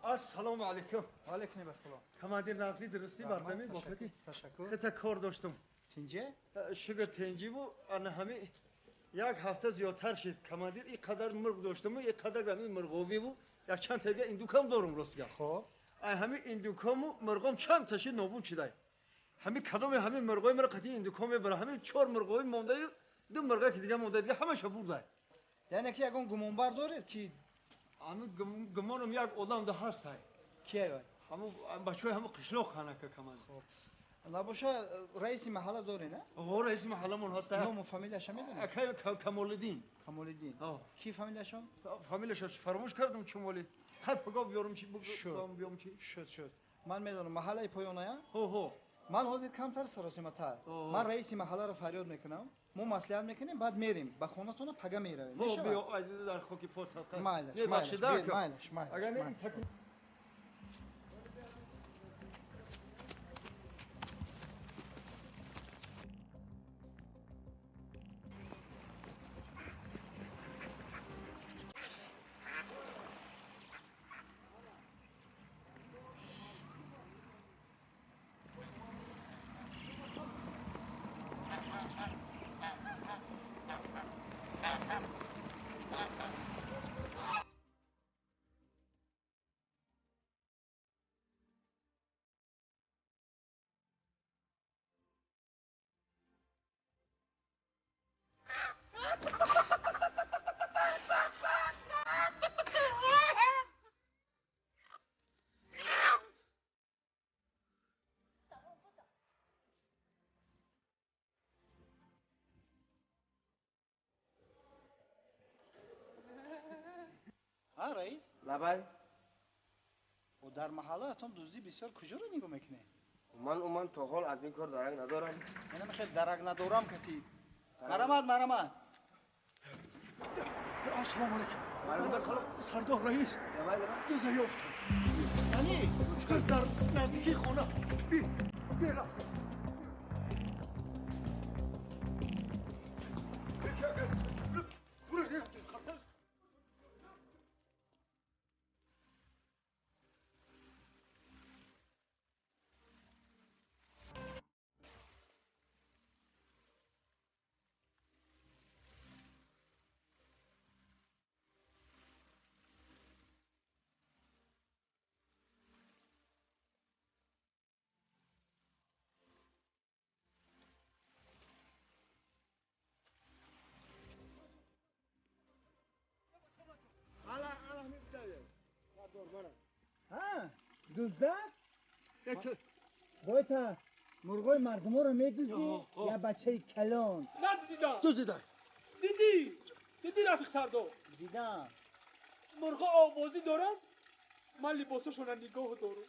Ассалому алайкум. Ва алайкум ассалом. Командир нағзи дурустӣ бардамӣ бофатӣ. Ташаккур. Хета кор доштум. Тинҷе? Шукр тинҷӣ бу ана ҳами як ҳафта зиёдтар шид. Командир ин қадар мурғ доштуму ин қадар ҳами мурғобӣ бу як чанд тага индукам дорум рост гап. Хоб. Ай ҳами индукаму мурғом чанд таши нобуд шидай. Ҳами кадоме ҳами мурғои мара қатъи индукам мебара. Ҳами чор мурғои мондаю ду мурға ки дига монда дига ҳамаша бурдай. Яъне ки ягон гумонбар доред ки ҳами гумонам як одам да ҳастай. Кие вай? Ҳаму бачаҳои ҳаму қишлоқ ханака командир. Хоб. Набоша раиси маҳалла доред, на? О, раиси маҳалламон ҳаста. Ному фамилияша медонед? Акай Камолиддин. Камолиддин. О. Ки фамилияшон? Фамилияшо фаромӯш кардам чумоли. Хай паго биёрам чи, Шуд. биём чи. Шуд, шуд. Ман медонам маҳаллаи поёная? Ҳо, ҳо. Ман ҳозир камтар саросиматар. О. Ман раиси маҳалларо фарёд мекунам. Мо маслиҳат мекунем, баъд мерем. Ба хонатона пага меравем. Ҳо, Мешавад? биё, ай, дар хоки пот садқа. Майлаш, Не, майлаш, бахшида, биё, ака. майлаш, майлаш, Агар не, майлаш. так- Ҳа, раис? Лабай. О, дар маҳаллаатон дуздӣ бисёр куҷоро нигоҳ мекунед? Ман то ҳол аз ин кор дарак надорам. Мана мехел дарак надорам катид. Марамат, марамат. Ассалому алайкум. Марамат. Сардор раис. Лабай, лабай. Дуза ёфтам. Яъне? Дар наздикии хона. Би, бера. Ҳа, дуздак? Бойта, мурғои мардуморо медуздӣ? О, о. Я бачаи калон. Надидам. Дуздидай. Дидӣ? Дидӣ рафиқ сардор? Дидам. Мурғо овозӣ доранд, ман либосашонро нигоҳ дорам.